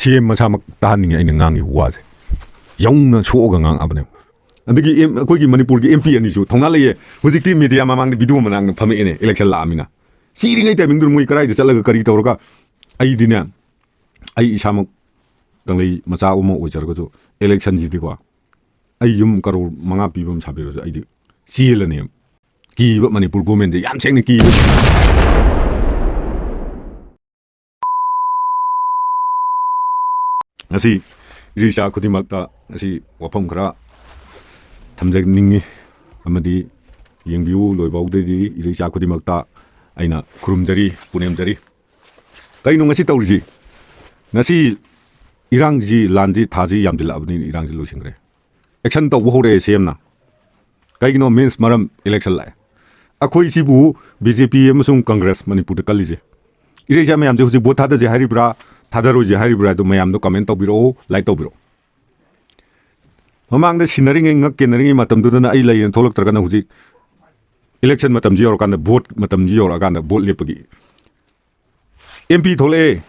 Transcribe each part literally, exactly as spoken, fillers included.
ꯁꯤ ꯑꯦꯝ ꯃꯁꯥꯃꯛ ꯇꯥꯍꯟꯅꯤꯡꯉꯦ ꯑꯩꯅ ꯉꯥꯡꯉꯤꯕ ꯋꯥꯁꯦ꯫ ꯌꯧꯅ ꯁꯣꯛꯑꯒ ꯉꯥꯡꯉꯕꯅꯦꯕ꯫ ꯑꯗꯒꯤ ꯑꯦꯝ-, ꯑꯩꯈꯣꯏꯒꯤ ꯃꯅꯤꯄꯨꯔꯒꯤ ꯑꯦꯝ ꯄꯤ ꯑꯅꯤꯁꯨ ꯊꯧꯅꯥ ꯂꯩꯌꯦ꯫ ꯍꯧꯖꯤꯛꯇꯤ ꯃꯦꯗꯤꯌꯥ ꯃꯃꯥꯡꯗ ꯚꯤꯗꯤꯑꯣ ꯃꯅꯥꯛꯇ ꯐꯝꯃꯛꯑꯦꯅꯦ, ꯏꯂꯦꯛꯁꯟ ꯂꯥꯛꯑꯃꯤꯅ꯫ ꯁꯤꯔꯤꯉꯩ ꯇꯥꯏꯃꯤꯡꯗꯨꯗ ꯃꯣꯏ ꯀꯗꯥꯏꯗ ꯆꯠꯂꯒ ꯀꯔꯤ ꯇꯧꯔꯒ? ꯑꯩꯗꯤꯅꯦ, ꯑꯩ ꯏꯁꯥꯃꯛ ꯀꯪꯂꯩ ꯃꯆꯥ ꯑꯃ ꯑꯣꯏꯖꯔꯒꯁꯨ, ꯏꯂꯦꯛꯁꯟꯁꯤꯗꯤꯀꯣ, ꯑꯩ ꯌꯨꯝ ꯀꯔꯣꯔ ꯃꯉꯥ ꯄꯤꯕ ꯑꯃ ꯁꯥꯕꯤꯔꯁꯨ ꯑꯩꯗꯤ ꯆꯦꯜꯂꯅꯦꯕ꯫ ꯀꯤꯕ, ꯃꯅꯤꯄꯨꯔ ꯒꯣꯔꯃꯦꯟꯁꯦ ꯌꯥꯝ ꯁꯦꯡꯅ ꯀꯤꯕ꯫ ꯉꯁꯤ ꯏꯔꯩꯆꯥ ꯈꯨꯗꯤꯡꯃꯛꯇ ꯉꯁꯤ ꯋꯥꯐꯝ ꯈꯔ ꯊꯝꯖꯅꯤꯡꯉꯤ, ꯑꯃꯗꯤ ꯌꯦꯡꯕꯤꯌꯨ ꯂꯣꯏꯐꯥꯎꯗꯗꯤ ꯏꯔꯩꯆꯥ ꯈꯨꯗꯤꯡꯃꯛꯇ ꯑꯩꯅ ꯈꯨꯔꯨꯝꯖꯔꯤ, ꯄꯨꯅꯦꯝꯖꯔꯤ꯫ ꯀꯩꯅꯣ ꯉꯁꯤ ꯇꯧꯔꯤꯁꯤ? ꯉꯁꯤ ꯏꯔꯥꯡꯁꯤ, ꯂꯥꯟꯁꯤ, ꯊꯥꯁꯤ ꯌꯥꯝꯁꯤꯜꯂꯛꯑꯕꯅꯤꯅ ꯏꯔꯥꯡꯁꯤ ꯂꯣꯏꯁꯤꯟꯈ꯭ꯔꯦ꯫ ꯑꯦꯛꯁꯟ ꯇꯧꯕ ꯍꯧꯔꯛꯑꯦ ꯁꯤ ꯑꯦꯝꯅ꯫ ꯀꯩꯒꯤꯅꯣ? ꯃꯤꯟꯁ ꯃꯔꯝ, ꯏꯂꯦꯛꯁꯟ ꯂꯥꯛꯑꯦ꯫ ꯑꯩꯈꯣꯏꯁꯤꯕꯨ ꯕꯤ ꯖꯦ ꯄꯤ ꯑꯃꯁꯨꯡ ꯀꯪꯒ꯭ꯔꯦꯁ ꯃꯅꯤꯄꯨꯔꯗ ꯀꯜꯂꯤꯁꯦ꯫ ꯏꯔꯩꯆꯥ ꯃꯌꯥꯝꯁꯦ ꯍꯧꯖꯤꯛ ꯚꯣꯠ ꯊꯥꯗꯁꯦ ꯍꯥꯏꯔꯤꯕ꯭ꯔꯥ, ꯊꯥꯗꯔꯣꯏꯁꯦ ꯍꯥꯏꯔꯤꯕ꯭ꯔꯥ? ꯑꯗꯨ ꯃꯌꯥꯝꯗꯣ ꯀꯃꯦꯟ ꯇꯧꯕꯤꯔꯛꯑꯣ, ꯂꯥꯏꯛ ꯇꯧꯕꯤꯔꯛꯑꯣ꯫ ꯃꯃꯥꯡꯗ ꯁꯤꯟꯅꯔꯤꯉꯩ, ꯉꯛ ꯀꯦꯟꯅꯔꯤꯉꯩ ꯃꯇꯝꯗꯨꯗꯅ ꯑꯩ ꯂꯩꯌꯦꯅ ꯊꯣꯛꯂꯛꯇ꯭ꯔꯒꯅ ꯍꯧꯖꯤꯛ ꯏꯂꯦꯛꯁꯟ ꯃꯇꯝꯁꯤ ꯌꯧꯔꯀꯥꯟꯗ, ꯚꯣꯠ ꯃꯇꯝꯁꯤ ꯌꯧꯔꯛꯑꯀꯥꯟꯗ ꯚꯣꯠ ꯂꯦꯞꯄꯒꯤ ꯑꯦꯝ ꯄꯤ ꯊꯣꯛꯂꯛꯑꯦ,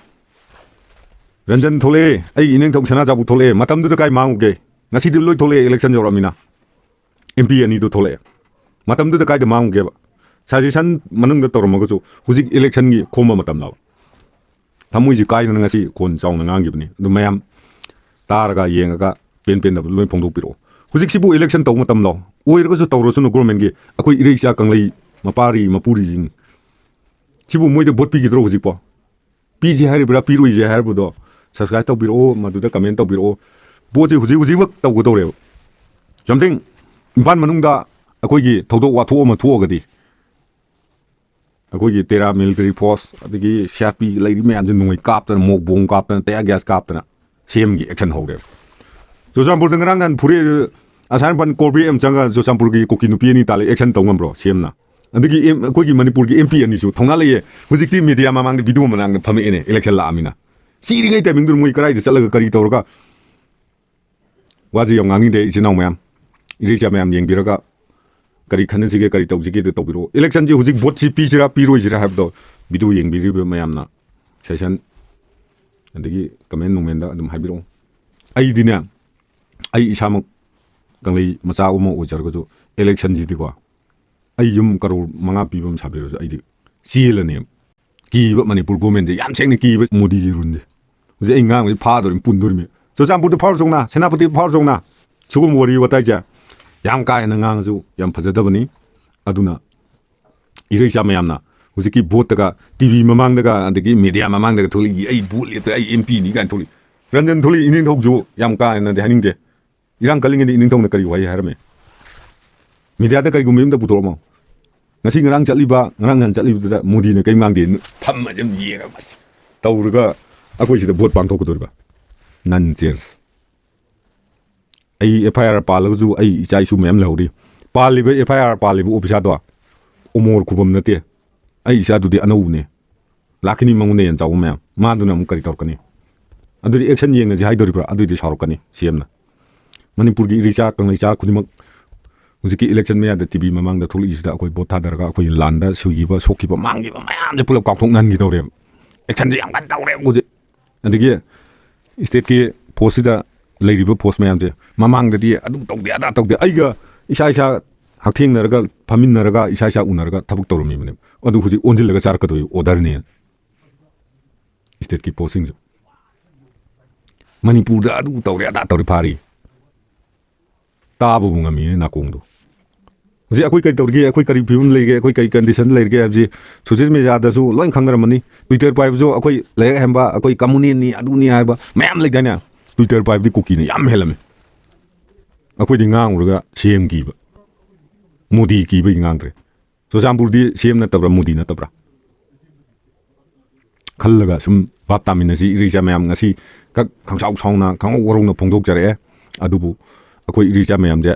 ꯔꯟꯖꯟ ꯊꯣꯛꯂꯛꯑꯦ, ꯑꯩꯒꯤ ꯏꯅꯦꯝꯊꯧ ꯁꯅꯥꯖꯥꯎꯕ ꯊꯣꯛꯂꯛꯑꯦ꯫ ꯃꯇꯝꯗꯨꯗ ꯀꯥꯏ ꯃꯥꯡꯉꯨꯒꯦ? ꯉꯁꯤꯗꯤ ꯂꯣꯏ ꯊꯣꯛꯂꯛꯑꯦ, ꯏꯂꯦꯛꯁꯟ ꯌꯧꯔꯛꯑꯃꯤꯅ꯫ ꯑꯦꯝ ꯄꯤ ꯑꯅꯤꯗꯨ ꯊꯣꯛꯂꯛꯑꯦ꯫ ꯃꯇꯝꯗꯨꯗ ꯀꯥꯏꯗ ꯃꯥꯡꯉꯨꯒꯦꯕ? ꯁꯖꯦꯁꯟ ꯃꯅꯨꯡꯗ ꯇꯧꯔꯝꯃꯒꯁꯨ ꯍꯧꯖꯤꯛ ꯏꯂꯦꯛꯁꯟꯒꯤ ꯈꯣꯝꯕ ꯃꯇꯝ ꯂꯥꯛꯑꯣ꯫ ꯊꯃꯣꯏꯁꯤ ꯀꯥꯏꯗꯅ ꯉꯁꯤ ꯈꯣꯟ ꯆꯥꯎꯅ ꯉꯥꯡꯈꯤꯕꯅꯤ꯫ ꯑꯗꯨ ꯃꯌꯥꯝ ꯇꯥꯔꯒ, ꯌꯦꯡꯉꯒ, ꯄꯦꯟ ꯄꯦꯟꯗꯕ ꯂꯣꯏ ꯐꯣꯡꯗꯣꯛꯄꯤꯔꯛꯑꯣ꯫ ꯍꯧꯖꯤꯛꯁꯤꯕꯨ ꯏꯂꯦꯛꯁꯟ ꯇꯧꯕ ꯃꯇꯝꯂꯣ? ꯑꯣꯏꯔꯒꯁꯨ ꯇꯧꯔꯁꯅꯨ ꯒꯣꯔꯃꯦꯟꯒꯤ꯫ ꯑꯩꯈꯣꯏ ꯏꯔꯩꯆꯥ ꯀꯪꯂꯩ ꯃꯄꯥꯔꯤ ꯃꯄꯨꯔꯤꯁꯤꯡ ꯁꯤꯕꯨ ꯃꯣꯏꯗ ꯚꯣꯠ ꯄꯤꯈꯤꯗ꯭ꯔꯣ ꯍꯧꯖꯤꯛꯄꯣ? ꯄꯤꯁꯦ ꯍꯥꯏꯔꯤꯕ꯭ꯔꯥ, ꯄꯤꯔꯣꯏꯁꯦ ꯍꯥꯏꯔꯤꯕꯗꯣ subscribe ꯇꯧꯕꯤꯔꯛꯑꯣ, ꯃꯗꯨꯗ comment ꯇꯧꯕꯤꯔꯛꯑꯣ꯫ ꯚꯣꯠꯁꯦ ꯍꯧꯖꯤꯛ ꯍꯧꯖꯤꯛꯃꯛ ꯇꯧꯒꯗꯧꯔꯦꯕ꯫ Something ꯏꯝꯐꯥꯜ ꯃꯅꯨꯡꯗ ꯑꯩꯈꯣꯏꯒꯤ ꯊꯧꯗꯣꯛ ꯋꯥꯊꯣꯛ ꯑꯃ ꯊꯣꯛꯑꯒꯗꯤ ꯑꯩꯈꯣꯏꯒꯤ ꯇꯦꯔꯥ military force ꯑꯗꯒꯤ ꯁꯤ ꯑꯥꯔ ꯄꯤ ꯂꯩꯔꯤ ꯃꯌꯥꯝꯁꯦ ꯅꯣꯡꯃꯩ ꯀꯥꯞꯇꯅ, ꯃꯣꯛ ꯕꯣꯝ ꯀꯥꯞꯇꯅ, tear gas ꯀꯥꯞꯇꯅ ꯁꯤ ꯑꯦꯝꯒꯤ action ꯍꯧꯔꯦꯕ꯫ ꯆꯨꯔꯆꯥꯟꯄꯨꯔꯗ ꯉꯔꯥꯡ ꯅꯍꯥꯟ ꯐꯨꯔꯦ, ꯑꯁꯥꯏ ꯃꯄꯥꯟ ꯀꯣꯔꯕꯦꯠ ꯑꯃ ꯆꯪꯉꯒ ꯆꯨꯔꯆꯥꯟꯄꯨꯔꯒꯤ ꯀꯨꯀꯤ ꯅꯨꯄꯤ ꯑꯅꯤ ꯇꯥꯜꯂꯦ, action ꯇꯧ ꯉꯝꯕ꯭ꯔꯣ ꯁꯤ ꯑꯦꯝꯅ? ꯑꯗꯒꯤ ꯑꯦꯝ-, ꯑꯩꯈꯣꯏꯒꯤ ꯃꯅꯤꯄꯨꯔꯒꯤ ꯑꯦꯝ ꯄꯤ ꯑꯅꯤꯁꯨ ꯊꯧꯅꯥ ꯂꯩꯌꯦ꯫ ꯍꯧꯖꯤꯛꯇꯤ ꯃꯦꯗꯤꯌꯥ ꯃꯃꯥꯡꯗ ꯚꯤꯗꯤꯑꯣ ꯃꯅꯥꯛꯇ ꯐꯝꯃꯛꯑꯦꯅꯦ, ꯏꯂꯦꯛꯁꯟ ꯂꯥꯛꯑꯃꯤꯅ꯫ ꯁꯤꯔꯤꯉꯩ ꯇꯥꯏꯃꯤꯡꯗꯨꯗ ꯃꯣꯏ ꯀꯗꯥꯏꯗ ꯆꯠꯂꯒ ꯀꯔꯤ ꯇꯧꯔꯒ? ꯋꯥꯁꯦ ꯌꯥꯝ ꯉꯥꯡꯅꯤꯡꯗꯦ, ꯏꯆꯤꯟ ꯏꯅꯥꯎ ꯃꯌꯥꯝ, ꯏꯔꯩꯆꯥ ꯃꯌꯥꯝ ꯌꯦꯡꯕꯤꯔꯒ ꯀꯔꯤ ꯈꯟꯅꯁꯤꯒꯦ, ꯀꯔꯤ ꯇꯧꯁꯤꯒꯦꯗꯣ ꯇꯧꯕꯤꯔꯛꯑꯣ꯫ ꯏꯂꯦꯛꯁꯟꯁꯤ ꯍꯧꯖꯤꯛ ꯚꯣꯠꯁꯤ ꯄꯤꯁꯤꯔꯥ ꯄꯤꯔꯣꯏꯁꯤꯔꯥ ꯍꯥꯏꯕꯗꯣ ꯚꯤꯗꯤꯑꯣ ꯌꯦꯡꯕꯤꯔꯤꯕ ꯃꯌꯥꯝꯅ ꯁꯖꯦꯁꯟ ꯑꯗꯒꯤ comment ꯅꯨꯡꯃꯦꯟꯗ ꯑꯗꯨꯝ ꯍꯥꯏꯕꯤꯔꯛꯑꯣ꯫ ꯑꯩꯗꯤꯅꯦ, ꯑꯩ ꯏꯁꯥꯃꯛ ꯀꯪꯂꯩ ꯃꯆꯥ ꯑꯃ ꯑꯣꯏꯖꯔꯒꯁꯨ, election ꯁꯤꯗꯤꯀꯣ, ꯑꯩ ꯌꯨꯝ ꯀꯔꯣꯔ ꯃꯉꯥ ꯄꯤꯕ ꯑꯃ ꯁꯥꯕꯤꯔꯁꯨ ꯑꯩꯗꯤ ꯆꯦꯜꯂꯅꯦꯕ꯫ ꯀꯤꯕ ꯃꯅꯤꯄꯨꯔ government ꯁꯦ ꯌꯥꯝ ꯁꯦꯡꯅ ꯀꯤꯕ, ꯃꯣꯗꯤꯒꯤ rule ꯁꯦ꯫ ꯍꯧꯖꯤꯛ ꯑꯩ ꯉꯥꯡꯕꯁꯤ ꯐꯥꯗꯣꯔꯤꯃꯤ, ꯄꯨꯟꯗꯣꯔꯤꯃꯤ꯫ ꯆꯨꯔꯆꯥꯟꯄꯨꯔꯗ ꯐꯥꯎꯔꯁꯨ ꯉꯥ, ꯁꯦꯅꯥꯄꯇꯤꯗ ꯐꯥꯎꯔꯁꯨ ꯉꯥ, ꯁꯤꯒꯨꯝꯕ ꯋꯥꯔꯤ ꯋꯥꯇꯥꯏꯁꯦ ꯌꯥꯝ ꯀꯥ ꯍꯦꯟꯅ ꯉꯥꯡꯉꯁꯨ ꯌꯥꯝ ꯐꯖꯗꯕꯅꯤ꯫ ꯑꯗꯨꯅ ꯏꯔꯩꯆꯥ ꯃꯌꯥꯝꯅ ꯍꯧꯖꯤꯛꯀꯤ vote ꯇꯒ, TV ꯃꯃꯥꯡꯗꯒ, ꯑꯗꯒꯤ media ꯃꯃꯥꯡꯗꯒ ꯊꯣꯛꯂꯛꯏ, "ꯑꯩ vote ꯂꯦꯞꯇꯣꯏ, ꯑꯩ MP ꯅꯤ" ꯀꯥꯏꯅ ꯊꯣꯛꯂꯛꯏ꯫ ꯔꯟꯖꯟ ꯊꯣꯛꯂꯛꯏ, ꯏꯅꯤꯡꯊꯧꯁꯨ ꯌꯥꯝ ꯀꯥ ꯍꯦꯟꯅꯗꯤ ꯍꯥꯏꯅꯤꯡꯗꯦ꯫ ꯏꯔꯥꯡ ꯀꯜꯂꯤꯉꯩꯗ ꯏꯅꯤꯡꯊꯧꯅ ꯀꯔꯤ ꯋꯥꯍꯩ ꯍꯥꯏꯔꯝꯃꯤ? Media ꯗ ꯀꯩꯒꯨꯝꯕ ꯑꯝꯇ ꯄꯨꯊꯣꯔꯛꯑꯝꯃꯣ꯫ ꯉꯁꯤ ꯉꯔꯥꯡ ꯆꯠꯂꯤꯕ, ꯉꯔꯥꯡ ꯅꯍꯥꯟ ꯆꯠꯂꯤꯕꯗꯨꯗ ꯃꯣꯗꯤꯅ ꯀꯔꯤꯝ ꯉꯥꯡꯗꯦ꯫ ꯐꯝꯃ ꯑꯗꯨꯝ ꯌꯦꯡꯉ ꯃꯁꯤ ꯇꯧꯔꯒ ꯑꯩꯈꯣꯏ ꯁꯤꯗ vote ꯄꯥꯡꯊꯣꯛꯀꯗꯧꯔꯤꯕ? Nonsense꯫ ꯑꯩ FIR ꯄꯥꯜꯂꯒꯁꯨ ꯑꯩ ꯏꯆꯥ ꯏꯁꯨ ꯃꯌꯥꯝ ꯂꯩꯍꯧꯔꯤ꯫ ꯄꯥꯜꯂꯤꯕ, FIR ꯄꯥꯜꯂꯤꯕ officer ꯗꯣ ꯑꯣꯃꯣꯔ ꯈꯨꯕꯝ ꯅꯠꯇꯦ꯫ ꯑꯩ ꯏꯆꯥꯗꯨꯗꯤ ꯑꯅꯧꯕꯅꯦ꯫ ꯂꯥꯛꯈꯤꯅꯤ ꯃꯉꯣꯟꯗ ꯍꯦꯟꯅ ꯆꯥꯎꯕ ꯃꯌꯥꯝ꯫ ꯃꯥꯗꯨꯅ ꯑꯃꯨꯛ ꯀꯔꯤ ꯇꯧꯔꯛꯀꯅꯤ? ꯑꯗꯨꯗꯤ action ꯌꯦꯡꯉꯁꯤ ꯍꯥꯏꯗꯣꯔꯤꯕ꯭ꯔꯥ? ꯑꯗꯨꯏꯗꯤ ꯁꯥꯎꯔꯛꯀꯅꯤ CM ꯅ꯫ ꯃꯅꯤꯄꯨꯔꯒꯤ ꯏꯔꯩꯆꯥ ꯀꯪꯂꯩꯆꯥ ꯈꯨꯗꯤꯡꯃꯛ ꯍꯧꯖꯤꯛꯀꯤ election ꯃꯌꯥꯗ TV ꯃꯃꯥꯡꯗ ꯊꯣꯛꯂꯛꯏꯁꯤꯗ ꯑꯩꯈꯣꯏ vote ꯊꯥꯗꯔꯒ ꯑꯩꯈꯣꯏ ꯂꯥꯟꯗ ꯁꯤꯈꯤꯕ, ꯁꯣꯛꯈꯤꯕ, ꯃꯥꯡꯈꯤꯕ ꯃꯌꯥꯝꯁꯦ ꯄꯨꯂꯞ ꯀꯥꯎꯊꯣꯛꯅꯍꯟꯈꯤꯗꯧꯔꯦꯕ꯫ Action ꯁꯦ ꯌꯥꯝ ꯀꯟꯅ ꯇꯧꯔꯦꯕ ꯍꯧꯖꯤꯛ꯫ ꯑꯗꯒꯤ state ꯀꯤ post ꯁꯤꯗ ꯂꯩꯔꯤꯕ post ꯃꯌꯥꯝꯁꯦ, ꯃꯃꯥꯡꯗꯗꯤ ꯑꯗꯨ ꯇꯧꯗꯦ ꯑꯗꯥ ꯇꯧꯗꯦ, ꯑꯩꯒ ꯏꯁꯥ ꯏꯁꯥ ꯍꯛꯊꯦꯡꯅꯔꯒ, ꯐꯝꯃꯤꯟꯅꯔꯒ, ꯏꯁꯥ ꯏꯁꯥ ꯎꯅꯔꯒ ꯊꯕꯛ ꯇꯧꯔꯝꯃꯤꯕꯅꯦꯕ꯫ ꯑꯗꯨ ꯍꯧꯖꯤꯛ ꯑꯣꯟꯁꯤꯜꯂꯒ ꯆꯥꯔꯛꯀꯗꯧꯔꯤ order ꯅꯦ꯫ State ꯀꯤ post ꯁꯤꯡꯁꯨ ꯃꯅꯤꯄꯨꯔꯗ ꯑꯗꯨ ꯇꯧꯔꯦ ꯑꯗꯥ ꯇꯧꯔꯦ ꯐꯥꯔꯤ꯫ ꯇꯥꯕꯕꯨ ꯉꯝꯃꯤꯅꯦ ꯅꯥꯀꯣꯡꯗꯣ꯫ ꯍꯧꯖꯤꯛ ꯑꯩꯈꯣꯏ ꯀꯔꯤ ꯇꯧꯔꯤꯒꯦ, ꯑꯩꯈꯣꯏ ꯀꯔꯤ ꯐꯤꯕꯝ ꯂꯩꯒꯦ, ꯑꯩꯈꯣꯏ ꯀꯔꯤ condition ꯂꯩꯔꯤꯒꯦ ꯍꯥꯏꯕꯁꯤ social media ꯗꯁꯨ ꯂꯣꯏ ꯈꯪꯅꯔꯝꯃꯅꯤ꯫ Twitter ꯄꯥꯏꯕꯁꯨ ꯑꯩꯈꯣꯏ ꯂꯥꯏꯔꯤꯛ ꯍꯩꯔꯝꯕ, ꯑꯩꯈꯣꯏ ꯀꯝꯃꯨꯅꯤꯁꯅꯤ, ꯑꯗꯨꯅꯤ ꯍꯥꯏꯕ ꯃꯌꯥꯝ ꯂꯩꯗꯥꯏꯅꯦ? Twitter ꯄꯥꯏꯕꯗꯤ ꯀꯨꯀꯤꯅ ꯌꯥꯝ ꯍꯦꯜꯂꯝꯃꯤ꯫ ꯑꯩꯈꯣꯏꯗꯤ ꯉꯥꯡꯉꯨꯔꯒ CM ꯀꯤꯕ, ꯃꯣꯗꯤ ꯀꯤꯕꯒꯤ ꯉꯥꯡꯗ꯭ꯔꯦ꯫ ꯆꯨꯔꯆꯥꯟꯄꯨꯔꯗꯤ CM ꯅꯠꯇꯕ꯭ꯔꯥ, ꯃꯣꯗꯤ ꯅꯠꯇꯕ꯭ꯔꯥ? ꯈꯜꯂꯒ ꯁꯨꯝ ꯚꯥꯞ ꯇꯥꯃꯤꯟꯅꯁꯤ꯫ ꯏꯔꯩꯆꯥ ꯃꯌꯥꯝ ꯉꯁꯤ ꯈꯛ ꯈꯪꯁꯥꯎ ꯁꯥꯎꯅ ꯈꯪꯍꯧ ꯋꯥꯔꯧꯅ ꯐꯣꯡꯗꯣꯛꯆꯔꯛꯑꯦ꯫ ꯑꯗꯨꯕꯨ ꯑꯩꯈꯣꯏ ꯏꯔꯩꯆꯥ ꯃꯌꯥꯝꯁꯦ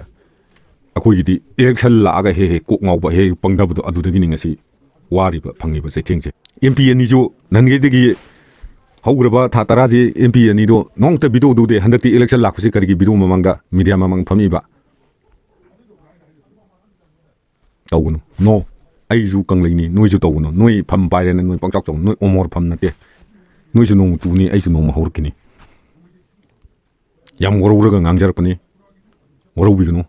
ꯑꯩꯈꯣꯏꯒꯤꯗꯤ election ꯂꯥꯛꯑꯒ ꯍꯦꯛ ꯍꯦꯛ ꯀꯣꯛ ꯉꯥꯎꯕ, ꯍꯦꯛ ꯍꯦꯛ ꯄꯪꯊꯕꯗꯣ, ꯑꯗꯨꯗꯒꯤꯅꯤ ꯉꯁꯤ ꯋꯥꯔꯤꯕ, ꯐꯪꯉꯤꯕ ꯆꯩꯊꯦꯡꯁꯦ꯫ MP ꯑꯅꯤꯁꯨ ꯅꯍꯥꯟꯈꯩꯗꯒꯤ ꯍꯧꯈ꯭ꯔꯕ ꯊꯥ ꯇꯔꯥꯁꯤ MP ꯑꯅꯤꯗꯣ ꯅꯣꯡꯃꯇ video ꯎꯗꯦ꯫ ꯍꯟꯗꯛꯇꯤ election ꯂꯥꯛꯄꯁꯤ ꯀꯔꯤꯒꯤ video ꯃꯃꯥꯡꯗ, media ꯃꯃꯥꯡ ꯐꯝꯃꯤꯕ? ꯇꯧꯒꯅꯨ꯫ No꯫ ꯑꯩꯁꯨ ꯀꯪꯂꯩꯅꯤ, ꯅꯣꯏꯁꯨ ꯇꯧꯒꯅꯨ꯫ ꯅꯣꯏ ꯐꯝ ꯄꯥꯏꯔꯦꯅ ꯅꯣꯏ ꯄꯪꯆꯥꯎ ꯆꯥꯎ-, ꯅꯣꯏ ꯑꯣꯃꯣꯔ ꯐꯝ ꯅꯠꯇꯦ꯫ ꯅꯣꯏꯁꯨ ꯅꯣꯡꯃ ꯇꯨꯅꯤ, ꯑꯩꯁꯨ ꯅꯣꯡꯃ ꯍꯧꯔꯛꯈꯤꯅꯤ꯫ ꯌꯥꯝ ꯋꯥꯔꯧꯔꯒ ꯉꯥꯡꯖꯔꯛꯄꯅꯤ, ꯋꯥꯔꯧꯕꯤꯒꯅꯨ꯫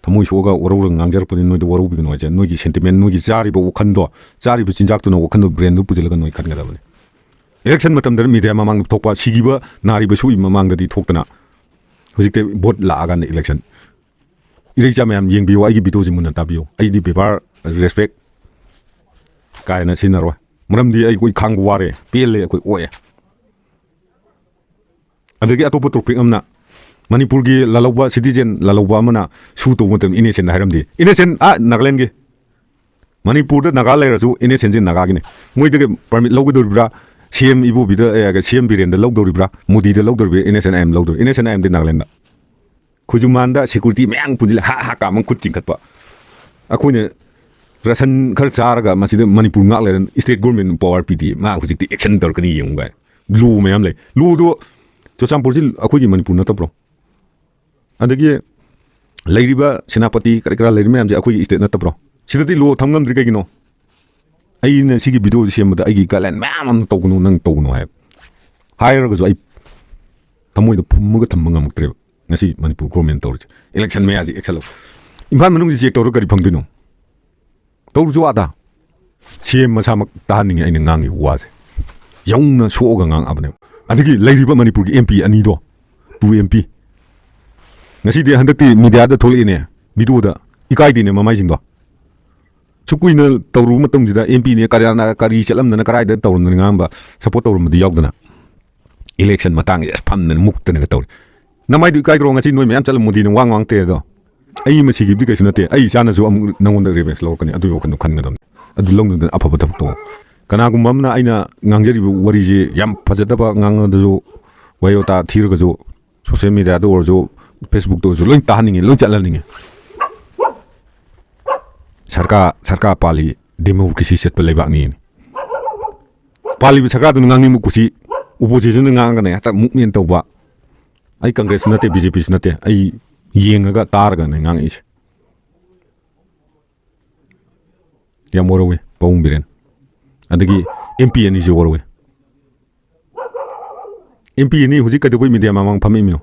ꯊꯃꯣꯏ ꯁꯣꯛꯑꯒ ꯋꯥꯔꯧꯔꯒ ꯉꯥꯡꯖꯔꯛꯄꯅꯤ, ꯅꯣꯏꯗ ꯋꯥꯔꯧꯕꯤꯒꯅꯨ ꯍꯥꯏꯁꯦ꯫ ꯅꯣꯏꯒꯤ sentiment, ꯅꯣꯏꯒꯤ ꯆꯥꯔꯤꯕ ꯋꯥꯈꯜꯗꯣ, ꯆꯥꯔꯤꯕ ꯆꯤꯟꯖꯥꯛꯇꯨꯅ ꯋꯥꯈꯜꯗꯣ, brainꯗꯨ ꯄꯨꯁꯤꯜꯂꯒ ꯅꯣꯏ ꯈꯟꯒꯗꯕꯅꯤ꯫ Election ꯃꯇꯝꯗ media ꯃꯃꯥꯡꯗ ꯊꯣꯛꯄ, ꯁꯤꯈꯤꯕ, ꯅꯥꯔꯤꯕ, ꯁꯣꯛꯏꯕ ꯃꯃꯥꯡꯗꯗꯤ ꯊꯣꯛꯇꯅ, ꯍꯧꯖꯤꯛꯇꯤ vote ꯂꯥꯛꯑꯀꯥꯟꯗ election꯫ ꯏꯔꯩꯆꯥ ꯃꯌꯥꯝ ꯌꯦꯡꯕꯤꯌꯨ, ꯑꯩꯒꯤ videoꯁꯤ ꯃꯨꯟꯅ ꯇꯥꯕꯤꯌꯨ꯫ ꯑꯩꯗꯤ ꯕꯦꯕꯥꯔ, respect ꯀꯥ ꯍꯦꯟꯅ ꯁꯤꯖꯤꯟꯅꯔꯣꯏ꯫ ꯃꯔꯝꯗꯤ ꯑꯩꯈꯣꯏ ꯈꯥꯡꯕ ꯋꯥꯔꯦ, ꯄꯦꯜꯂꯦ, ꯑꯩꯈꯣꯏ ꯑꯣꯛꯑꯦ꯫ ꯑꯗꯒꯤ ꯑꯇꯣꯞꯄ topic ꯑꯃꯅ, ꯃꯅꯤꯄꯨꯔꯒꯤ ꯂꯥꯜꯍꯧꯕ, citizen ꯂꯥꯜꯍꯧꯕ ꯑꯃꯅ sue ꯇꯧꯕ ꯃꯇꯝꯗ innocent ꯍꯥꯏꯔꯝꯗꯦ꯫ Innocent ꯑꯥ ꯅꯥꯒꯥꯂꯦꯟꯒꯤ꯫ ꯃꯅꯤꯄꯨꯔꯗ ꯅꯥꯒꯥ ꯂꯩꯔꯁꯨ innocentꯁꯤ ꯅꯥꯒꯥꯒꯤꯅꯤ꯫ ꯃꯣꯏꯗꯒꯤ permit ꯂꯧꯒꯗꯧꯔꯤꯕ꯭ꯔꯥ? CM ꯏꯕꯣꯕꯤꯗ, A, CM ꯕꯤꯔꯦꯟꯗ ꯂꯧꯗꯧꯔꯤꯕ꯭ꯔꯥ? ꯃꯣꯗꯤꯗ ꯂꯧꯗꯧꯔꯤꯕ꯭ꯔꯥ? Innocent I M ꯂꯧꯗꯧꯔꯤ꯫ Innocent I Mꯗꯤ Nagaland. ꯈꯨꯖꯨꯃꯥꯟꯗ security ꯃꯌꯥꯝ ꯄꯨꯟꯁꯤꯜꯂ ꯍꯥ ꯍꯥ ꯀꯥꯝꯃ ꯈꯨꯠ ꯆꯤꯡꯈꯠꯄ꯫ ꯑꯩꯈꯣꯏꯅ ration ꯈꯔ ꯆꯥꯔꯒ ꯃꯁꯤꯗ ꯃꯅꯤꯄꯨꯔ ꯉꯥꯛ ꯂꯩꯔ state government power ꯄꯤꯗꯦ꯫ ꯃꯥ ꯍꯧꯖꯤꯛꯇꯤ action ꯇꯧꯔꯛꯀꯅꯤ ꯌꯦꯡꯉꯨ ꯀꯥꯏ꯫ Law ꯃꯌꯥꯝ ꯂꯩ꯫ Lawꯗꯣ ꯆꯨꯔꯆꯥꯟꯄꯨꯔꯁꯤ ꯑꯩꯈꯣꯏꯒꯤ ꯃꯅꯤꯄꯨꯔ ꯅꯠꯇꯕ꯭ꯔꯣ? ꯑꯗꯒꯤ ꯂꯩꯔꯤꯕ ꯁꯦꯅꯥꯄꯇꯤ ꯀꯔꯤ ꯀꯔꯥ ꯂꯩꯔꯤ ꯃꯌꯥꯝꯁꯦ ꯑꯩꯈꯣꯏꯒꯤ state ꯅꯠꯇꯕ꯭ꯔꯣ? ꯁꯤꯗꯗꯤ law ꯊꯝ ꯉꯝꯗ꯭ꯔꯤ ꯀꯩꯒꯤꯅꯣ? ꯑꯩꯅ ꯁꯤꯒꯤ videoꯁꯤ ꯁꯦꯝꯕꯗ ꯑꯩꯒꯤ guideline ꯃꯌꯥꯝ ꯑꯃ ꯇꯧꯒꯅꯨ, ꯅꯪ ꯇꯧꯒꯅꯨ ꯍꯥꯏ꯫ ꯍꯥꯏꯔꯒꯁꯨ ꯑꯩ ꯊꯃꯣꯏꯗ ꯐꯨꯝꯃꯒ ꯊꯝꯕ ꯉꯝꯃꯛꯇ꯭ꯔꯦꯕ꯫ ꯉꯁꯤ ꯃꯅꯤꯄꯨꯔ government ꯇꯧꯔꯤꯁꯦ꯫ Election ꯃꯌꯥꯁꯤ action ꯂꯧ꯫ ꯏꯝꯐꯥꯜ ꯃꯅꯨꯡꯁꯤ check ꯇꯧꯔꯒ ꯀꯔꯤ ꯐꯪꯗꯣꯏꯅꯣ? ꯇꯧꯔꯨꯁꯨ ꯑꯥꯗ꯫ CM ꯃꯁꯥꯃꯛ ꯇꯥꯍꯟꯅꯤꯡꯉꯤ ꯑꯩꯅ ꯉꯥꯡꯉꯤꯕ ꯋꯥꯁꯦ꯫ ꯌꯧꯅ ꯁꯣꯛꯑꯒ ꯉꯥꯡꯉꯛꯑꯕꯅꯦꯕ꯫ ꯑꯗꯒꯤ ꯂꯩꯔꯤꯕ ꯃꯅꯤꯄꯨꯔꯒꯤ MP ꯑꯅꯤꯗꯣ, two MP꯫ ꯉꯁꯤꯗꯤ ꯍꯟꯗꯛꯇꯤ mediaꯗ ꯊꯣꯛꯂꯛꯏꯅꯦ, videoꯗ꯫ ꯏꯀꯥꯏꯗꯦꯅꯦ ꯃꯃꯥꯏꯁꯤꯡꯗꯣ꯫ ꯁꯨꯛ ꯀꯨꯏꯅ ꯇꯧꯔꯨꯕ ꯃꯇꯝꯁꯤꯗ MPꯅꯦ ꯀꯔꯤꯅ ꯀꯔꯤ ꯆꯠꯂꯝꯗꯅ ꯀꯔꯥꯏꯗ ꯇꯧꯔꯝꯗꯅ ꯉꯥꯡꯕ, support ꯇꯧꯔꯝꯕꯗꯤ ꯌꯥꯎꯗꯅ꯫ Election ꯃꯇꯥꯡꯁꯦ ꯑꯁ ꯐꯝꯗꯅ ꯃꯨꯛꯇꯅꯒ ꯇꯧꯔꯤ꯫ ꯅꯃꯥꯏꯗꯨ ꯏꯀꯥꯏꯗ꯭ꯔꯣ? ꯉꯁꯤ ꯅꯣꯏ ꯃꯌꯥꯝ ꯆꯠꯂꯝꯃꯣꯗꯤꯅ ꯋꯥ ꯉꯥꯡꯇꯦ ꯑꯗꯣ꯫ ꯑꯩ ꯑꯃ ꯁꯤꯈꯤꯕꯗꯤ ꯀꯩꯁꯨ ꯅꯠꯇꯦ꯫ ꯑꯩ ꯏꯆꯥꯅꯁꯨ ꯑꯃꯨꯛ ꯅꯪꯉꯣꯟꯗ revenge ꯂꯧꯔꯛꯀꯅꯤ꯫ ꯑꯗꯨꯒꯤ ꯋꯥꯈꯜꯗꯣ ꯈꯟꯒꯗꯕꯅꯤ꯫ ꯑꯗꯨ ꯂꯧꯅꯗꯅ ꯑꯐꯕ ꯊꯕꯛ ꯇꯧ꯫ ꯀꯅꯥꯒꯨꯝꯕ ꯑꯃꯅ ꯑꯩꯅ ꯉꯥꯡꯖꯔꯤꯕ ꯋꯥꯔꯤꯁꯦ ꯌꯥꯝ ꯐꯖꯗꯕ ꯉꯥꯡꯉꯗꯁꯨ, ꯋꯥꯍꯩ ꯋꯥꯇꯥ ꯊꯤꯔꯒꯁꯨ, social mediaꯗ ꯑꯣꯏꯔꯁꯨ, Facebookꯇ ꯑꯣꯏꯔꯁꯨ ꯂꯣꯏ ꯇꯥꯍꯟꯅꯤꯡꯉꯤ, ꯂꯣꯏ ꯆꯠꯍꯟꯅꯤꯡꯉꯤ꯫ ꯁꯔꯀꯥꯔ, ꯁꯔꯀꯥꯔ ꯄꯥꯜꯂꯤ, democracy ꯆꯠꯄ ꯂꯩꯕꯥꯛꯅꯤ꯫ ꯄꯥꯜꯂꯤꯕ ꯁꯔꯀꯥꯔꯗꯨꯅ ꯉꯥꯡꯅꯤꯡꯕ ꯀꯨꯁꯤ, oppositionꯅ ꯉꯥꯡꯉꯒꯅ ꯍꯦꯛꯇ movement ꯇꯧꯕ꯫ ꯑꯩ Congressꯁꯨ ꯅꯠꯇꯦ, BJPꯁꯨ ꯅꯠꯇꯦ, ꯑꯩ ꯌꯦꯡꯉꯒ ꯇꯥꯔꯒꯅꯦ ꯉꯥꯡꯉꯛꯏꯁꯦ꯫ ꯌꯥꯝ ꯋꯥꯔꯧꯋꯤ ꯄꯥꯕꯨꯡ ꯕꯤꯔꯦꯟ꯫ ꯑꯗꯒꯤ MP ꯑꯅꯤꯁꯨ ꯋꯥꯔꯧꯋꯤ꯫ ꯑꯦꯝ ꯄꯤ ꯑꯅꯤ ꯍꯧꯖꯤꯛ ꯀꯩꯗꯧꯕꯩ ꯃꯤꯗꯤꯌꯥ ꯃꯃꯥꯡ ꯐꯝꯃꯛꯏꯃꯤꯅꯣ?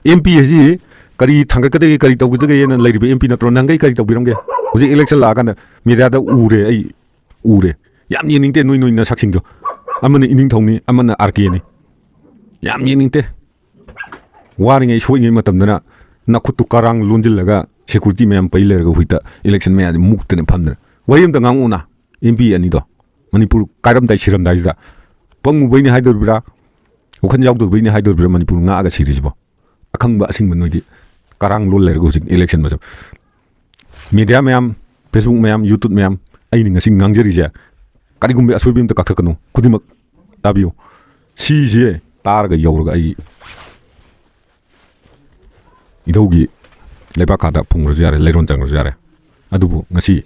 ꯑꯦꯝ ꯄꯤ ꯑꯁꯤ ꯀꯔꯤ ꯊꯥꯡꯒꯠꯀꯗꯒꯦ, ꯀꯔꯤ ꯇꯧꯒꯗꯒꯦꯅ ꯂꯩꯔꯤꯕ ꯑꯦꯝ ꯄꯤ ꯅꯠꯇ꯭ꯔꯣ? ꯅꯍꯥꯟꯈꯩ ꯀꯔꯤ ꯇꯧꯕꯤꯔꯝꯒꯦ? ꯍꯧꯖꯤꯛ ꯏꯂꯦꯛꯁꯟ ꯂꯥꯛꯑꯀꯥꯟꯗ ꯃꯤꯗꯤꯌꯥꯗ ꯎꯔꯦ, ꯑꯩ ꯎꯔꯦ꯫ ꯌꯥꯝ ꯌꯦꯡꯅꯤꯡꯗꯦ ꯅꯣꯏ, ꯅꯣꯏ ꯅꯁꯛꯁꯤꯡꯗꯣ꯫ ꯑꯃꯅ ꯏꯅꯤꯡꯊꯧꯅꯤ, ꯑꯃꯅ ꯑꯥꯔ ꯀꯦꯅꯤ꯫ ꯌꯥꯝ ꯌꯦꯡꯅꯤꯡꯗꯦ꯫ ꯋꯥꯔꯤꯉꯩ ꯁꯣꯛꯏꯉꯩ ꯃꯇꯝꯗꯅ ꯅꯈꯨꯠꯇꯨ ꯀꯔꯥꯡ ꯂꯣꯟꯁꯤꯜꯂꯒ ꯁꯦꯀ꯭ꯌꯨꯔꯤꯇꯤ ꯃꯌꯥꯝ ꯄꯩ ꯂꯩꯔꯒ ꯍꯧꯖꯤꯛꯇ ꯏꯂꯦꯛꯁꯟ ꯃꯌꯥꯗꯤ ꯃꯨꯛꯇꯅ ꯐꯝꯗꯅ꯫ ꯋꯥꯔꯤ ꯑꯝꯇ ꯉꯥꯡꯉꯛꯎꯅ꯫ ꯑꯦꯝ ꯄꯤ ꯑꯅꯤꯗꯣ ꯃꯅꯤꯄꯨꯔ ꯀꯥꯏꯔꯝꯗꯥꯏ ꯁꯤꯔꯝꯗꯥꯏꯁꯤꯗ ꯄꯪꯉꯨꯕꯩꯅꯤ ꯍꯥꯏꯗꯣꯔꯤꯕ꯭ꯔꯥ, ꯋꯥꯈꯜ ꯌꯥꯎꯗꯕꯩꯅꯤ ꯍꯥꯏꯗꯣꯔꯤꯕ꯭ꯔꯥ ꯃꯅꯤꯄꯨꯔ ꯉꯥꯛꯑꯒ ꯁꯤꯔꯤꯁꯤꯕꯣ? ꯑꯈꯪꯕ ꯑꯁꯤꯡꯕ ꯅꯣꯏꯗꯤ ꯀꯔꯥꯡ ꯂꯣꯟ ꯂꯩꯔꯒ ꯍꯧꯖꯤꯛ ꯏꯂꯦꯛꯁꯟ ꯃꯇꯝ꯫ ꯃꯦꯗꯤꯌꯥ ꯃꯌꯥꯝ, ꯐꯦꯁꯕꯨꯛ ꯃꯌꯥꯝ, ꯌꯨꯇ꯭ꯌꯨꯕ ꯃꯌꯥꯝ, ꯑꯩꯅ ꯉꯁꯤ ꯉꯥꯡꯖꯔꯤꯁꯦ ꯀꯔꯤꯒꯨꯝꯕ ꯑꯁꯣꯏꯕ ꯑꯝꯇ ꯀꯛꯊꯠꯀꯅꯨ꯫ ꯈꯨꯗꯤꯡꯃꯛ ꯇꯥꯕꯤꯌꯨ꯫ ꯁꯤꯁꯦ ꯇꯥꯔꯒ ꯌꯧꯔꯒ ꯑꯩ ꯏꯙꯧꯒꯤ ꯂꯩꯕꯥꯛ ꯈꯥꯗ ꯐꯨꯝꯈ꯭ꯔꯁꯨ ꯌꯥꯔꯦ, ꯂꯩꯔꯣꯟ ꯆꯪꯈ꯭ꯔꯁꯨ ꯌꯥꯔꯦ꯫ ꯑꯗꯨꯕꯨ ꯉꯁꯤ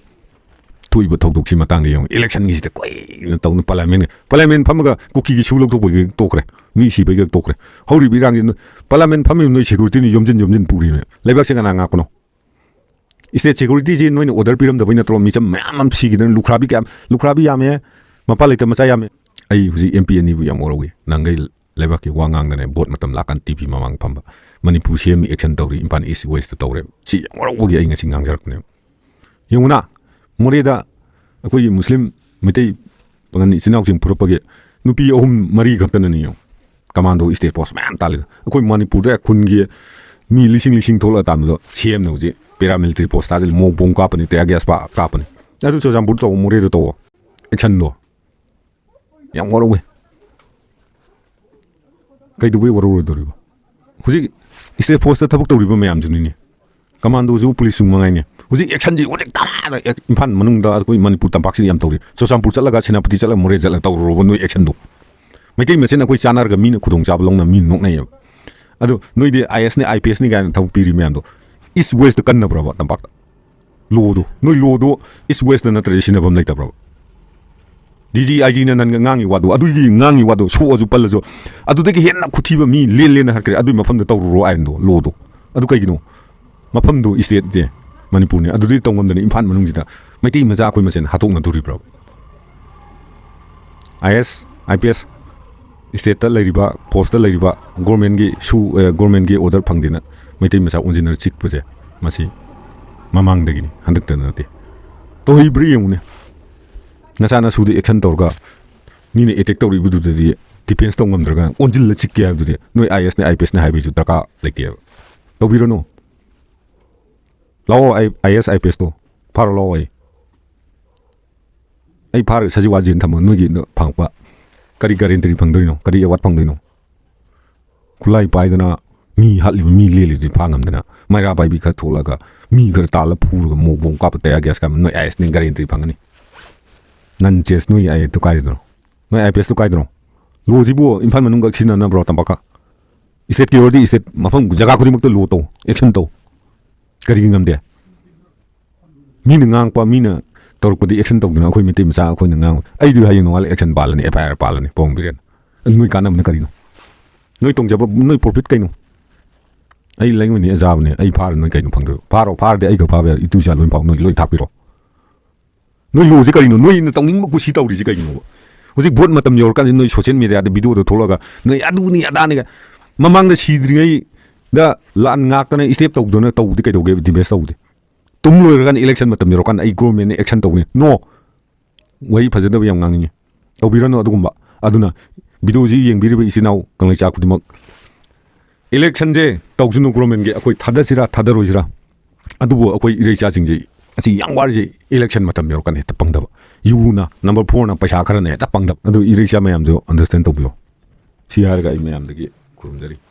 ꯊꯣꯛꯏꯕ ꯊꯧꯗꯣꯛꯁꯤ ꯃꯇꯥꯡꯗ ꯌꯦꯡꯉꯨ꯫ ꯏꯂꯦꯛꯁꯟꯒꯤꯁꯤꯗ ꯀꯨꯏꯅ ꯇꯧꯅ ꯄꯥꯔꯂꯤꯌꯥꯃꯦꯟ, ꯄꯥꯔꯂꯤꯌꯥꯃꯦꯟ ꯐꯝꯃꯒ ꯀꯨꯀꯤꯒꯤ ꯁꯨ ꯂꯧꯊꯣꯛꯄꯒꯤ ꯇꯣꯛꯈ꯭ꯔꯦ, ꯃꯤ ꯁꯤꯕꯒꯤ ꯇꯣꯛꯈ꯭ꯔꯦ꯫ ꯍꯧꯔꯤꯕ ꯏꯔꯥꯡꯁꯤ ꯅꯣꯏ ꯄꯥꯔꯂꯤꯌꯥꯃꯦꯟ ꯐꯝꯃꯤꯕ ꯅꯣꯏ ꯁꯦꯀ꯭ꯌꯨꯔꯤꯇꯤꯅ ꯌꯣꯝꯁꯤꯟ ꯌꯣꯝꯁꯤꯟ ꯄꯨꯔꯤꯅꯦ꯫ ꯂꯩꯕꯥꯛꯁꯦ ꯀꯅꯥ ꯉꯥꯛꯄꯅꯣ? ꯏꯁꯇꯦꯠ ꯁꯦꯀ꯭ꯌꯨꯔꯤꯇꯤꯁꯤ ꯅꯣꯏꯅ ꯑꯣꯔꯗꯔ ꯄꯤꯔꯝꯗꯕꯩ ꯅꯠꯇ꯭ꯔꯣ? ꯃꯤꯆꯝ ꯃꯌꯥꯝ ꯑꯃ ꯁꯤꯈꯤꯗꯅ ꯂꯨꯈ꯭ꯔꯥꯕꯤ ꯀꯌꯥꯝ, ꯂꯨꯈ꯭ꯔꯥꯕꯤ ꯌꯥꯝꯃꯦ, ꯃꯄꯥ ꯂꯩꯇ ꯃꯆꯥ ꯌꯥꯝꯃꯦ꯫ ꯑꯩ ꯍꯧꯖꯤꯛ ꯑꯦꯝ ꯄꯤ ꯑꯅꯤꯕꯨ ꯌꯥꯝ ꯋꯥꯔꯧꯏ꯫ ꯅꯍꯥꯟꯈꯩ ꯂꯩꯕꯥꯛꯀꯤ ꯋꯥ ꯉꯥꯡꯗꯅ ꯚꯣꯠ ꯃꯇꯝ ꯂꯥꯛꯀꯥꯟ ꯇꯤ ꯚꯤ ꯃꯃꯥꯡ ꯐꯝꯕ꯫ ꯃꯅꯤꯄꯨꯔ ꯁꯤ ꯑꯦꯝ ꯑꯦꯛꯁꯟ ꯇꯧꯔꯤ, ꯏꯝꯐꯥꯜ ꯏꯁ ꯋꯦꯁꯇ ꯇꯧꯔꯦ꯫ ꯁꯤ ꯌꯥꯝ ꯋꯥꯔꯧꯕꯒꯤ ꯑꯩ ꯉꯁꯤ ꯉꯥꯡꯖꯔꯛꯄꯅꯦꯕ꯫ ꯌꯦꯡꯉꯨꯅ, ꯃꯣꯔꯦꯗ ꯑꯩꯈꯣꯏꯒꯤ ꯃꯨꯁꯂꯤꯝ, ꯃꯩꯇꯩ, ꯄꯥꯉꯜ ꯏꯆꯤꯟ ꯏꯅꯥꯎꯁꯤꯡ ꯐꯨꯔꯛꯄꯒꯤ ꯅꯨꯄꯤ ꯑꯍꯨꯝ ꯃꯔꯤ ꯈꯛꯇꯅꯅꯤ ꯌꯦꯡꯉꯨ꯫ ꯀꯃꯥꯟꯗꯣ ꯏꯁꯇꯦꯠ ꯐꯣꯔꯁ ꯃꯌꯥꯝ ꯇꯥꯜꯂꯤꯗꯣ꯫ ꯑꯩꯈꯣꯏ ꯃꯅꯤꯄꯨꯔꯗ ꯈꯨꯟꯒꯤ ꯃꯤ ꯂꯤꯁꯤꯡ ꯂꯤꯁꯤꯡ ꯊꯣꯛꯂꯛꯑ ꯇꯥꯟꯕꯗꯣ ꯁꯤ ꯑꯦꯝꯅ ꯍꯧꯖꯤꯛ ꯄꯦꯔꯥꯃꯤꯂꯤꯇꯔꯤ ꯐꯣꯔꯁ ꯊꯥꯖꯤꯜꯂꯤ, ꯃꯣꯛ ꯕꯣꯝ ꯀꯥꯞꯄꯅꯤ, ꯇꯤꯌꯥꯔ ꯒ꯭ꯌꯥꯁ ꯄꯥ-, ꯀꯥꯞꯄꯅꯤ꯫ ꯑꯗꯨ ꯆꯨꯔꯆꯥꯟꯄꯨꯔꯗ ꯇꯧꯕ, ꯃꯣꯔꯦꯗ ꯇꯧꯕ ꯑꯦꯛꯁꯟꯗꯣ ꯌꯥꯝ ꯋꯥꯔꯧꯋꯦ꯫ ꯀꯩꯗꯧꯕꯩ ꯋꯥꯔꯧꯔꯣꯏꯗꯧꯔꯤꯕ? ꯍꯧꯖꯤꯛ ꯏꯁꯇꯦꯠ ꯐꯣꯔꯁꯇ ꯊꯕꯛ ꯇꯧꯔꯤꯕ ꯃꯌꯥꯝꯗꯨꯅꯤꯅꯦ꯫ ꯀꯃꯥꯟꯗꯣꯁꯨ ꯄꯨꯂꯤꯁꯁꯨ ꯃꯉꯥꯏꯅꯦ꯫ ꯍꯧꯖꯤꯛ ꯑꯦꯛꯁꯟꯁꯤ ꯍꯧꯖꯤꯛ ꯇꯥꯅ ꯑꯦꯛ-, ꯏꯝꯐꯥꯜ ꯃꯅꯨꯡꯗ ꯑꯩꯈꯣꯏ ꯃꯅꯤꯄꯨꯔ ꯇꯝꯄꯥꯛꯁꯤꯗ ꯌꯥꯝ ꯇꯧꯔꯤ꯫ ꯆꯨꯔꯆꯥꯟꯄꯨꯔ ꯆꯠꯂꯒ, ꯁꯦꯅꯥꯄꯇꯤ ꯆꯠꯂꯒ, ꯃꯣꯔꯦ ꯆꯠꯂꯒ ꯇꯧꯔꯨꯔꯕ ꯅꯣꯏ ꯑꯦꯛꯁꯟꯗꯣ꯫ ꯃꯩꯇꯩ ꯃꯁꯦꯟ ꯑꯩꯈꯣꯏ ꯆꯥꯟꯅꯔꯒ ꯃꯤꯅ ꯈꯨꯗꯣꯡꯆꯥꯕ ꯂꯧꯅ ꯃꯤ ꯅꯣꯛꯅꯩꯌꯦꯕ꯫ ꯑꯗꯣ ꯅꯣꯏꯗꯤ ꯑꯥꯏ ꯑꯦꯁꯅꯤ, ꯑꯥꯏ ꯄꯤ ꯑꯦꯁꯅꯤ ꯀꯥꯏꯅ ꯊꯕꯛ ꯄꯤꯔꯤ ꯃꯌꯥꯝꯗꯣ ꯏꯁ ꯋꯦꯁꯇ ꯀꯟꯅꯕ꯭ꯔꯕ ꯇꯝꯄꯥꯛꯇ? ꯂꯣꯗꯣ, ꯅꯣꯏ ꯂꯣꯗꯣ ꯏꯁ ꯋꯦꯁꯇ ꯅꯠꯇ꯭ꯔꯗꯤ ꯁꯤꯖꯤꯟꯅꯐꯝ ꯂꯩꯇꯕ꯭ꯔꯕ? ꯗꯤ ꯖꯤ ꯑꯥꯏ ꯖꯤꯅ ꯅꯪꯒ ꯉꯥꯡꯉꯤ ꯋꯥꯗꯣ, ꯑꯗꯨꯒꯤ ꯉꯥꯡꯉꯤ ꯋꯥꯗꯣ ꯁꯣꯛꯑꯁꯨ ꯄꯜꯂꯁꯨ, ꯑꯗꯨꯗꯒꯤ ꯍꯦꯟꯅ ꯈꯨꯊꯤꯕ ꯃꯤ ꯂꯦꯟ ꯂꯦꯟꯅ ꯍꯥꯠꯈ꯭ꯔꯦ, ꯑꯗꯨꯒꯤ ꯃꯐꯝꯗ ꯇꯧꯔꯨꯔꯣ ꯍꯥꯏꯅꯗꯣ ꯂꯣꯗꯣ꯫ ꯑꯗꯨ ꯀꯩꯒꯤꯅꯣ? ꯃꯐꯝꯗꯨ ꯏꯁꯇꯦꯠꯁꯦ ꯃꯅꯤꯄꯨꯔꯅꯦ, ꯑꯗꯨꯗꯤ ꯇꯧ ꯉꯝꯗꯅ ꯏꯝꯐꯥꯜ ꯃꯅꯨꯡꯁꯤꯗ ꯃꯩꯇꯩ ꯃꯆꯥ ꯑꯩꯈꯣꯏ ꯃꯁꯦꯟ ꯍꯥꯠꯇꯣꯛꯅꯗꯣꯔꯤꯕ꯭ꯔꯣ? ꯑꯥꯏ ꯑꯦꯁ, ꯑꯥꯏ ꯄꯤ ꯑꯦꯁ, stateꯇ ꯂꯩꯔꯤꯕ, forceꯇ ꯂꯩꯔꯤꯕ governmentꯀꯤ ꯁꯨ, governmentꯀꯤ order ꯐꯪꯗꯦꯅ ꯃꯩꯇꯩ ꯃꯆꯥ ꯑꯣꯟꯁꯤꯟꯅꯔ ꯆꯤꯛꯄꯁꯦ, ꯃꯁꯤ ꯃꯃꯥꯡꯗꯒꯤꯅꯤ, ꯍꯟꯗꯛꯇ ꯅꯠꯇꯦ꯫ ꯇꯧꯍꯩꯕ꯭ꯔꯥ ꯌꯦꯡꯉꯨꯅꯦ꯫ ꯅꯆꯥ ꯅꯁꯨꯗ action ꯇꯧꯔꯒ ꯃꯤꯅ attack ꯇꯧꯔꯛꯏꯕꯗꯨꯗꯗꯤ defense ꯇꯧ ꯉꯝꯗ꯭ꯔꯒ ꯑꯣꯟꯁꯤꯜꯂ ꯆꯤꯛꯀꯦ ꯍꯥꯏꯕꯗꯨꯗꯤ ꯅꯣꯏ IASꯅꯦ IPSꯅꯦ ꯍꯥꯏꯕꯒꯤꯁꯨ ꯗꯔꯀꯥꯔ ꯂꯩꯇꯦꯕ꯫ ꯇꯧꯕꯤꯔꯅꯨ꯫ ꯂꯥꯛꯑꯣ, ꯑꯩ IAS IPSꯇꯣ ꯐꯥꯔꯣ ꯂꯥꯛꯑꯣ꯫ ꯑꯩ ꯑꯩ ꯐꯥꯔꯒ ꯁꯖꯤꯛ ꯋꯥꯖꯦꯟ ꯊꯝꯃ ꯅꯣꯏꯒꯤ ꯐꯪꯉꯛꯄ ꯀꯔꯤ guarantee ꯐꯪꯗꯣꯏꯅꯣ? ꯀꯔꯤ award ꯐꯪꯗꯣꯏꯅꯣ? ꯈꯨꯠꯂꯥꯏ ꯄꯥꯏꯗꯅ ꯃꯤ ꯍꯥꯠꯂꯤꯕ, ꯃꯤ ꯂꯦꯜꯂꯤꯗꯨꯗꯤ ꯐꯥ ꯉꯝꯗꯅ, ꯃꯩꯔꯥ ꯄꯥꯏꯕꯤ ꯈꯔ ꯊꯣꯛꯂꯒ ꯃꯤ ꯈꯔ ꯇꯥꯜꯂ ꯐꯨꯔꯒ ꯃꯣꯛ ꯕꯣꯝ ꯀꯥꯞꯄ ꯇꯌꯥꯔ ꯒ꯭ꯌꯥꯁ ꯀꯥꯞꯄ ꯅꯣꯏ IASꯅ guarantee ꯐꯪꯒꯅꯤ꯫ Nonsense, ꯅꯣꯏ IASꯇꯣ ꯀꯥꯏꯗꯅꯣ? ꯅꯣꯏ IPSꯇꯣ ꯀꯥꯏꯗꯅꯣ? Lawꯁꯤꯕꯨ ꯏꯝꯐꯥꯜ ꯃꯅꯨꯡꯗ ꯁꯤꯖꯤꯟꯅꯅꯕ꯭ꯔꯣ ꯇꯝꯄꯥꯛꯀ? Stateꯀꯤ ꯑꯣꯏꯔꯗꯤ state ꯃꯐꯝ ꯖꯒꯥ ꯈꯨꯗꯤꯡꯃꯛꯇ law ꯇꯧ, action ꯇꯧ꯫ ꯀꯔꯤꯒꯤ ꯉꯝꯗꯦ? ꯃꯤꯅ ꯉꯥꯡꯉꯛꯄ, ꯃꯤꯅ ꯇꯧꯔꯛꯄꯗꯤ action ꯇꯧꯗꯅ ꯑꯩꯈꯣꯏ ꯃꯩꯇꯩ ꯃꯆꯥ ꯑꯩꯈꯣꯏꯅ ꯉꯥꯡꯕ꯫ ꯑꯩꯗꯤ ꯍꯌꯦꯡ ꯅꯣꯡꯉꯥꯜꯂ action ꯄꯥꯜꯂꯅꯤ, FIR ꯄꯥꯜꯂꯅꯤ, ꯄꯣꯡꯕꯤꯔꯦꯅ꯫ ꯅꯣꯏ ꯀꯥꯟꯅꯕꯅ ꯀꯔꯤꯅꯣ? ꯅꯣꯏ ꯇꯣꯡꯖꯕ, ꯅꯣꯏ profit ꯀꯩꯅꯣ? ꯑꯩ ꯂꯩꯉꯣꯏꯅꯤ, ꯑꯖꯥꯕꯅꯦ, ꯑꯩ ꯐꯥꯔ ꯅꯣꯏ ꯀꯩꯅꯣ ꯐꯪꯗꯣꯏꯕ? ꯐꯥꯔꯣ, ꯐꯥꯔꯗꯤ ꯑꯩ ꯈꯛ ꯐꯥꯕ ꯌꯥꯏ, ꯏꯇꯨ ꯏꯆꯥ ꯂꯣꯏ ꯐꯥꯎ, ꯅꯣꯏ ꯂꯣꯏ ꯊꯥꯛꯄꯤꯔꯣ꯫ ꯅꯣꯏ lawꯁꯤ ꯀꯔꯤꯅꯣ? ꯅꯣꯏꯅ ꯇꯧꯅꯤꯡꯕ ꯀꯨꯁꯤ ꯇꯧꯔꯤꯁꯤ ꯀꯩꯒꯤꯅꯣꯕ? ꯍꯧꯖꯤꯛ vote ꯃꯇꯝ ꯌꯧꯔꯀꯥꯟꯁꯤꯗ ꯅꯣꯏ social mediaꯗ videoꯗ ꯊꯣꯛꯂꯒ ꯅꯣꯏ ꯑꯗꯨꯅꯤ ꯑꯗꯥꯅꯤꯒ, ꯃꯃꯥꯡꯗ ꯁꯤꯗ꯭ꯔꯤꯉꯩꯗ ꯂꯥꯟ ꯉꯥꯛꯇꯅ step ꯇꯧꯗꯅ ꯇꯧꯕꯗꯤ ꯀꯩꯗꯧꯒꯦ? Defense ꯇꯧꯕꯗꯤ꯫ ꯇꯨꯝ ꯂꯣꯏꯔꯀꯥꯟꯗ election ꯃꯇꯝ ꯌꯧꯔꯀꯥꯟꯗ ꯑꯩ governmentꯅ action ꯇꯧꯅꯤ꯫ No! ꯋꯥꯍꯩ ꯐꯖꯗꯕ ꯌꯥꯝ ꯉꯥꯡꯅꯤꯡꯉꯤ꯫ ꯇꯧꯕꯤꯔꯅꯨ ꯑꯗꯨꯒꯨꯝꯕ꯫ ꯑꯗꯨꯅ videoꯁꯤ ꯌꯦꯡꯕꯤꯔꯤꯕ ꯏꯆꯤꯟ ꯏꯅꯥꯎ ꯀꯪꯂꯩꯆꯥ ꯈꯨꯗꯤꯡꯃꯛ, electionꯁꯦ ꯇꯧꯁꯅꯨ governmentꯒꯤ, ꯑꯩꯈꯣꯏ ꯊꯥꯗꯁꯤꯔꯥ ꯊꯥꯗꯔꯣꯏꯁꯤꯔꯥ? ꯑꯗꯨꯕꯨ ꯑꯩꯈꯣꯏ ꯏꯔꯩꯆꯥꯁꯤꯡꯁꯦ ꯑꯁꯤ ꯌꯥꯝ ꯋꯥꯔꯤꯁꯦ election ꯃꯇꯝ ꯌꯧꯔꯀꯥꯟꯗ ꯍꯦꯛꯇ ꯄꯪꯗꯕ꯫ ꯌꯨꯅ number fourꯅ ꯄꯩꯁꯥ ꯈꯔꯅ ꯍꯦꯛꯇ ꯄꯪꯗꯕ꯫ ꯑꯗꯨ ꯏꯔꯩꯆꯥ ꯃꯌꯥꯝꯁꯨ understand ꯇꯧꯕꯤꯌꯣ꯫ ꯁꯤ ꯍꯥꯏꯔꯒ ꯑꯩ ꯃꯌꯥꯝꯗꯒꯤ ꯈꯨꯔꯨꯝꯖꯔꯤ꯫